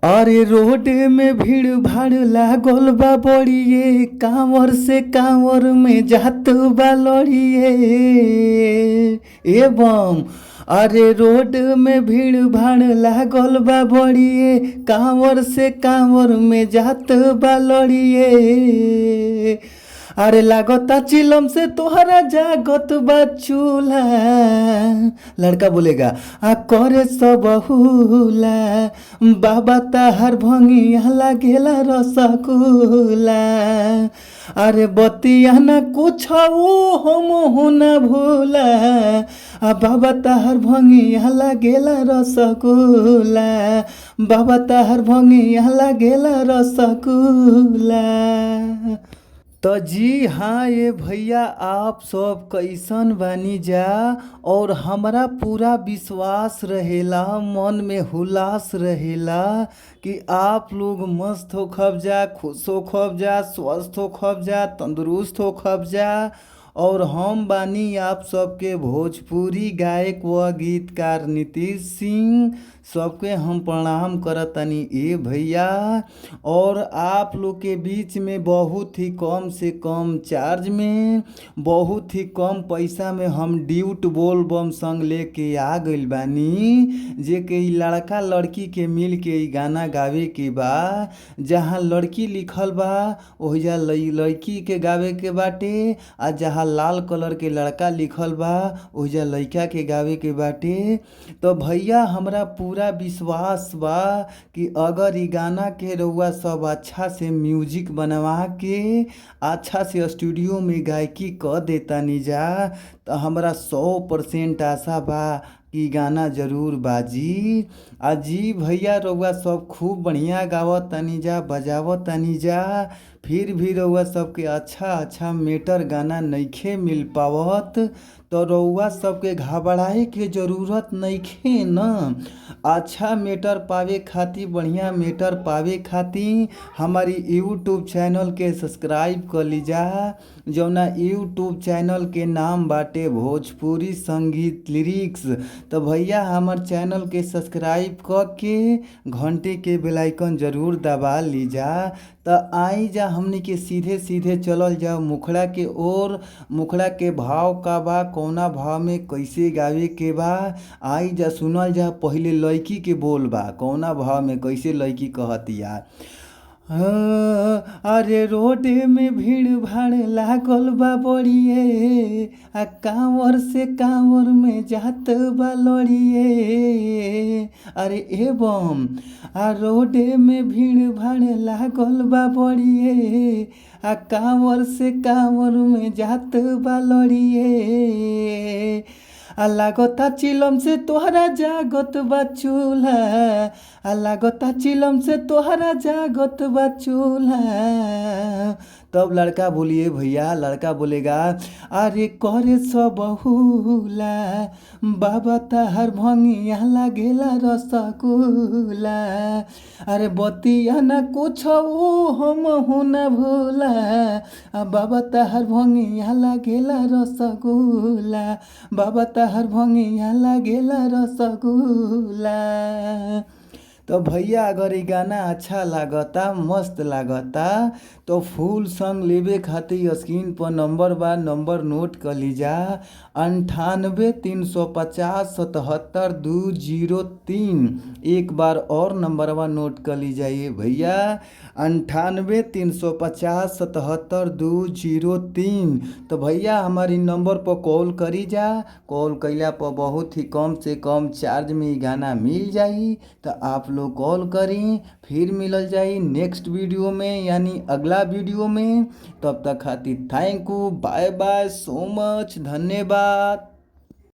अरे रोड में भीड़ भाड़ लागल बा बड़िए, कांवर से कांवर में जात बा लड़िए। एवं अरे रोड में भीड़ भाड़ लागल बा बड़िए, कांवर से कांवर में जात बा लड़िए। अरे लागता चिलम से तोहरा जागत बा चूल्हा, लड़का बोलेगा आ करे सब हुला, बाबा ताहार भंगिया लागेला रसगुल्ला। अरे बतिया ना कुछ हम हो ना भूला, आ बाबा ताहार भंगिया लागेला रसगुल्ला, बाबा ताहार भंगिया लागेला रसगुल्ला। तो जी हाँ ये भैया, आप सब कैसन बानी जा। और हमरा पूरा विश्वास रहेला, मन में हुलास रहेला कि आप लोग मस्त हो खब जा, खुश हो खब जा, स्वस्थ हो खब जा, तंदुरुस्त हो खब जा। और हम बानी आप सबके भोजपुरी गायक व गीतकार नीतीश सिंह, सबके हम प्रणाम करतनी ए भैया। और आप लोग के बीच में बहुत ही कम से कम चार्ज में, बहुत ही कम पैसा में हम ड्यूट बोल बम संग लेके आ गइल बानी, जे के ई लड़का लड़की के मिल के ई गाना गावे के बा। जहाँ लड़की लिखल बा ओहिजा लड़की के गावे के बाटे, आ जहाँ लाल कलर के लड़का लिखल बा ओहिजा लड़का के गावे के बाटे। तो भैया हमरा पूरा विश्वास बा कि अगर ई गाना के रउआ सब अच्छा से म्यूजिक बनवा के अच्छा से स्टूडियो में गायकी क देतानी जा, तो हमरा 100% आशा बा कि गाना जरूर बाजी। आ जी भैया, रउआ सब खूब बढ़िया गावत तनी जा, बजावत तनी जा, फिर भी रउआ सबके अच्छा अच्छा मेटर गाना नइखे मिल पावत, तो रउआ सबके घबराए के जरूरत नइखे न। अच्छा मेटर पावे खातिर, बढ़िया मेटर पावे खातिर हमारी यूट्यूब चैनल के सब्सक्राइब कर लीजा, जौना यूट्यूब चैनल के नाम बाटे भोजपुरी संगीत लिरिक्स। तो भैया हमार चैनल के सब्सक्राइब क के घंटे के बेल आइकन जरूर दबा लीजा। तो आई जा हमनी के सीधे सीधे चलल जाओ मुखड़ा के ओर, मुखड़ा के भाव का बा, कौना भाव में कैसे गावे के बा, आई जा सुनल जा। पहले लड़की के बोल बा, कौना भाव में कैसे लड़की कहतिया। हाँ, अरे रोड में भीड़ भाड़ लागल बा बड़िए, आ कांवर से कांवर में जात बा लड़िए। अरे एवं आ रोड में भीड़ भाड़ लागल बा बड़िए, आ कांवर से कांवर में जात बा लड़िए। आ लागता चिलम से तोहरा जागत बा चूल्हा, आ लागता चिलम से तोहरा जागत बा चूल्हा। तब लड़का बोलिए भैया, लड़का बोलेगा अरे करे सब हुला, बाबा ताहार भंगिया लागेला रसगुल्ला। अरे बतिया ना कुछ हम हो ना भूला, आ बाबा ताहार भंगिया लागेला रसगुल्ला, बाबा ताहार भंगिया लागेला रसगुल्ला। तो भैया अगर ई गाना अच्छा लागता, मस्त लागता, तो फुल संग लेवे खातिर स्क्रीन पर नंबर बा, नंबर नोट कर लीजा। 98 350 77 203। एक बार और नंबरवा नोट कर लीजाइए भैया, 98 350 77 203। तो भैया हमारी नंबर पर कॉल करी जा, कॉल कैला पर बहुत ही कम से कम चार्ज में ई गाना मिल जाई। तो आप लोग कॉल करी, फिर मिलल जाई नेक्स्ट वीडियो में, यानी अगला वीडियो में। तब तक खातिर thank you, bye bye, so much, धन्यवाद।